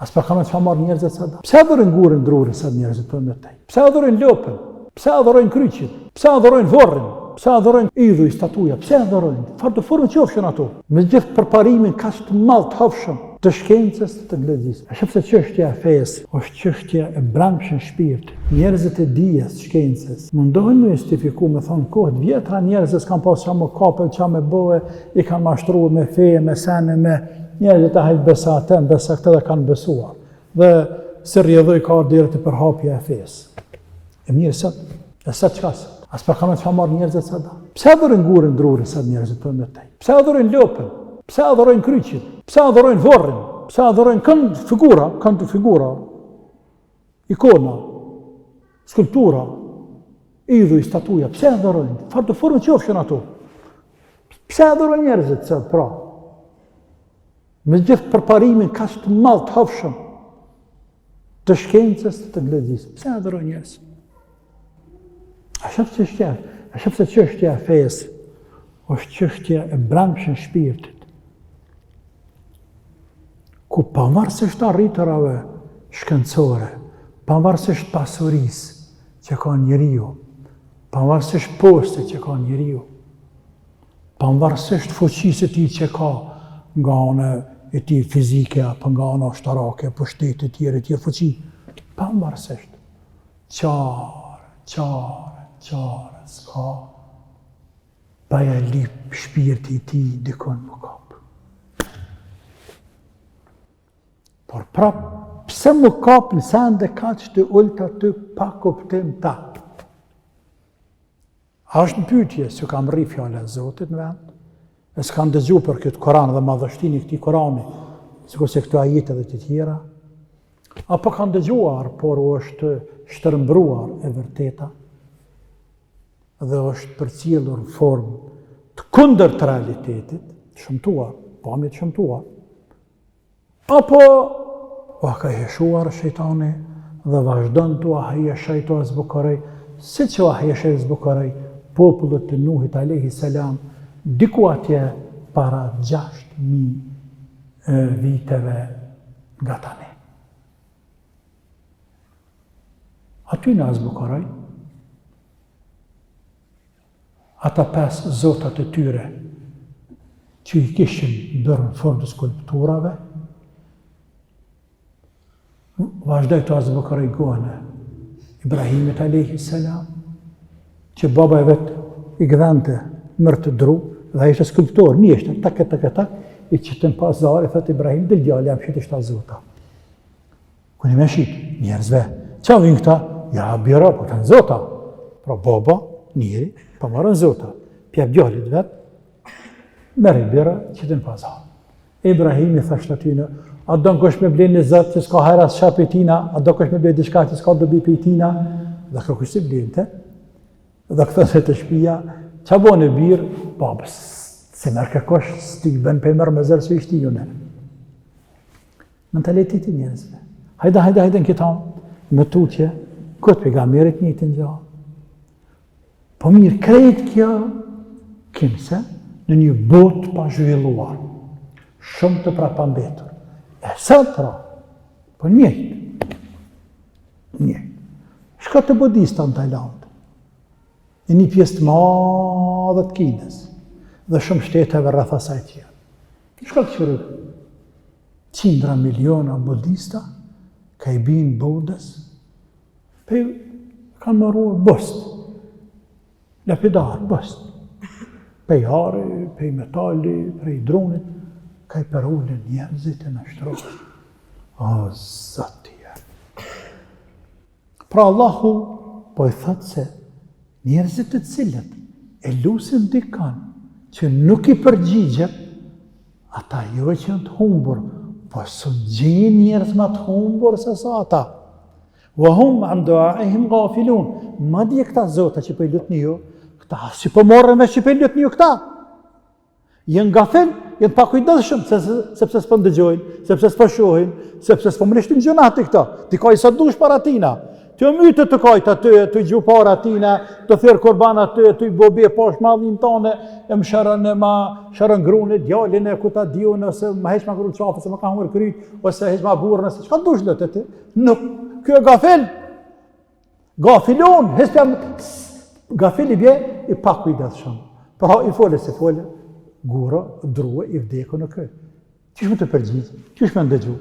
A s'po kanë çfarë marr njerëzit sot? Pse adhurojnë gurin drurin sot njerëzit për më tej? Pse adhurojnë lopën? Pse adhurojnë kryqin? Pse adhurojnë vorrin? Pse adhurojnë idhuj, statuja? Pse adhurojnë? Çfarëdo forme qofshin ato? Me gjithë përparimin kaq të madh të hovshëm të shkencës të teknologjisë. E sepse çështja e fesë është çështja e brendshme e shpirtit. Njerëzit e dijes, shkencës, mundohen me justifiku me thonë kohët vjetra njerëzit s'kan pas ça me kapë, ça me bo, i kanë mashtru me fe, me sene, me njerëzit e hajt besa atë, besa këtë dhe kanë besuar. Dhe si rrjedhojë ka ardhur deri te përhapja e fesë. E mirë sot, e sot çka sot? A s'po kanë çfarë marr njerëzit sot? Pse adhurojnë gurin drurin sot njerëzit për më tej? Pse adhurojnë lopën? Pse adhurojnë kryqin? Pse adhurojnë vorrin? Pse adhurojnë kënd figura, kënd figura? Ikona, skulptura, idhuj, statuja, pse adhurojnë? Çfarëdo forme qofshin ato? Pse adhurojnë njerëzit sot pra? Me gjithë përparimin kaq të madh të hovshëm të shkencës të teknologjisë. Pse adhurojnë njerëzit? A shef çështja, a shef se çështja e fesë është çështja e brendshme e shpirtit. Ku pavarësisht arriturave shkencore, pavarësisht pasurisë që ka njeriu, pavarësisht postit që ka njeriu, Pavarësisht fuqisë së tij që ka nga ana e tij fizike apo nga ana ushtarake, pushteti e tjerë e tjerë fuqi, pavarësisht çare, çare, çare s'ka pa ja lyp shpirti i tij dikon m'u kap. Por prap, pse m'u kap në sende kaq të ulta të pakuptimta? A është në pyetje s'u ka mrri fjala e Zotit në vend? E s'kanë dëgju për këtë Koran dhe madhështinë e këtij Korani, sikurse këto ajete dhe të tjera? Apo kanë dëgjuar, por u është shtërmbruar e vërteta dhe është përcjellur në formë të kundërt të realitetit, të shëmtuar, pamje të shëmtuar, Apo ua ka hijeshuar shejtani dhe vazhdon t'ua hijeshoj t'ua zbukuroj, siç ua hijeshoi zbukuroi popullit të Nuhit alejhi selam diku atje para 6000 viteve nga tani. Aty na zbukuroi Ata pesë zotat e tyre që i kishin bërë në formë të skulpturave, vazhdoi t'ua zbukuroj n'kohën e Ibrahimit alayhi salam, që baba i vet i gdhente merrte dru dhe ai ishte skulptor, mjeshtër, tak e tak e tak, i qiti n'pazar, i thotë Ibrahim, dil djali, jam shit shta zota. Ku me shit, njerëzve, ça vinë këta? Ja, bjera, po të zota. Pra baba, njeri, po marrën zota. P'jep djalit vet, merri bjera, qite n'pazar. Ibrahimi thoshte atyne, a don kush me ble një zot që s'ka hajr asgjë prej tina, a do kush me ble diçka që s'ka dobi prej tina, dhe kërkush s'i blinte, dhe kthehej te shpia, ça bone bir, babë, s'i merr kërkush, s'ti bën pe merr me zor se ishti ju ne. Mentaliteti i njerëzve. Hajde, hajde, hajde në këta, më tutje, këtë pejgamberit njëjtën gjë. Po mirë, krejt kjo, kinse, në një botë të pazhvilluar, shumë të prapambetur. E sot pra, po njëjtë, njëjtë. Shko te budistat në Tajlandë, në një pjesë të madhe të Kinës, dhe shumë shteteve rreth asaj tjerë. Shko këqyri, qindra miliona budista, ka i binë Budës, pe kanë maru bust, lapidar, bust, pej ari, pej metali, prej drunit, ka i përulen njerëzit e nënshtrohen. O, Zoti Pra Allahu po i thotë se njerëzit të cilët e lusin dikan që nuk i përgjigjet, ata jo veç janë të humbur, po s'un gjen njerëz ma të humbur se sa ata. Wa hum an duaihim gafilun. Madje këta zota që po i lutni ju, këta as që po morren vesh që po i lutni ju këta. Janë gafil, janë pakujdesshëm, sepse s'po ndëgjojnë, sepse s'po shohin, sepse s'po mrishtin gjynah ti këto. Ti kaj sa dush para tina. Tu e mytë tu kajt aty, tu gju para atina, tu therë kurban aty, tu i bo be pash madhin tane, e më shëron e ma shëron grun e djalin e ku ta di unë, ose më heq ma gru qafe, se më ka hongër kryt, ose heq ma burrën, ose çka dush lute ti? Nuk, kjo e gafil, gafilun, heq jam, gafil i bje, i pakujdesshëm. Pra, i fole si fole, guro, dru, i vdekur në kë. Qysh me të përgjigj, qysh me ndëgju.